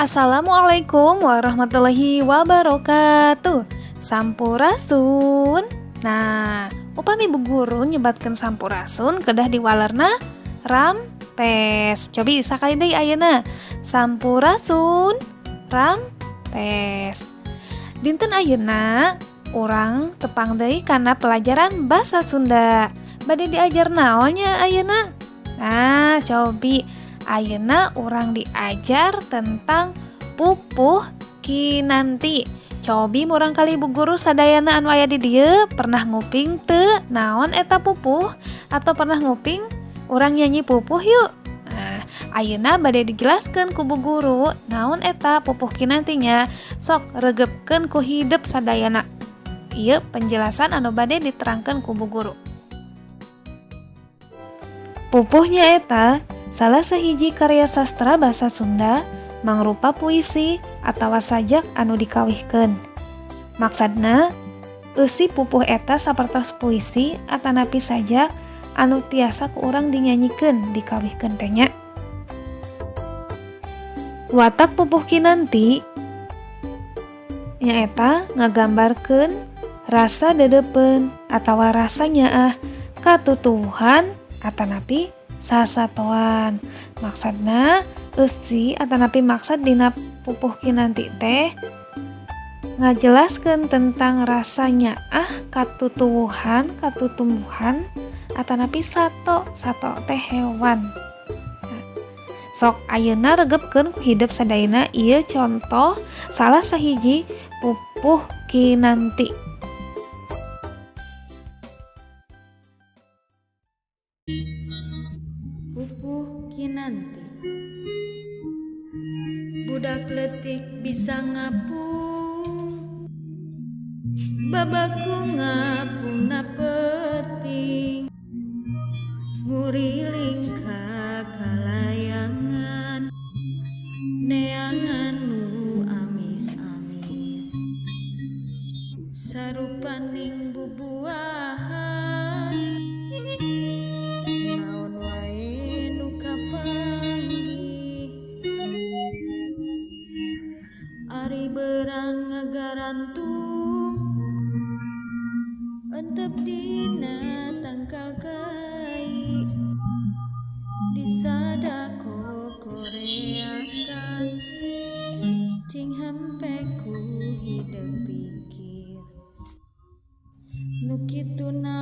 Assalamualaikum warahmatullahi wabarakatuh. Sampurasun. Nah, upami bu guru nyebatkeun sampurasun kedah diwalerna rampes. Cobi sakali deui ayeuna. Sampurasun, rampes. Dinten ayeuna urang tepang deui kana pelajaran basa Sunda. Bade diajar naonnya ayeuna? Nah, cobi ayeuna urang diajar tentang pupuh kinanti. Cobi murangkalih bu guru sadayana anu aya di dieu pernah nguping teu naon eta pupuh atau pernah nguping urang nyanyi pupuh yuk. Nah, ayeuna bade dijelaskeun ku bu guru naon eta pupuh kinantinya. Sok regepkeun ku hidep sadayana. Ieu penjelasan anu bade diterangkeun ku bu guru. Pupuh nyaeta salah sahiji karya sastra basa Sunda mangrupa puisi atawa sajak anu dikawihkeun. Maksadna, eusi pupuh eta sapertos puisi atanapi sajak anu tiasa ku urang dinyanyikeun, dikawihkeun teh nya. Watak pupuh kinanti nyaeta ngagambarkeun rasa dedeupeun atawa rasa nyaah ka tutuwuhan atanapi sasatoan. Maksudna, eusi atanapi maksad dina pupuh kinanti teh ngajelaskeun tentang rasa nyaah ka tutuwuhan, ka tutumbuhan atanapi sato, sato teh hewan. Nah, sok ayeuna regepkeun ku hidep sadayana ieu contoh salah sahiji pupuh kinanti. Pupuh Kinanti. Budak leutik bisa ngapung, babaku ngapung na peuting, nguriling ka kalayangan, neangan nu amis-amis, sarupaning bubuahan, naon wae nu kapanggih, ari beurang ngagarantung, entep dina tangkal kai, disadako koreakan, cing hampe ku hideung pikir, nu kituna.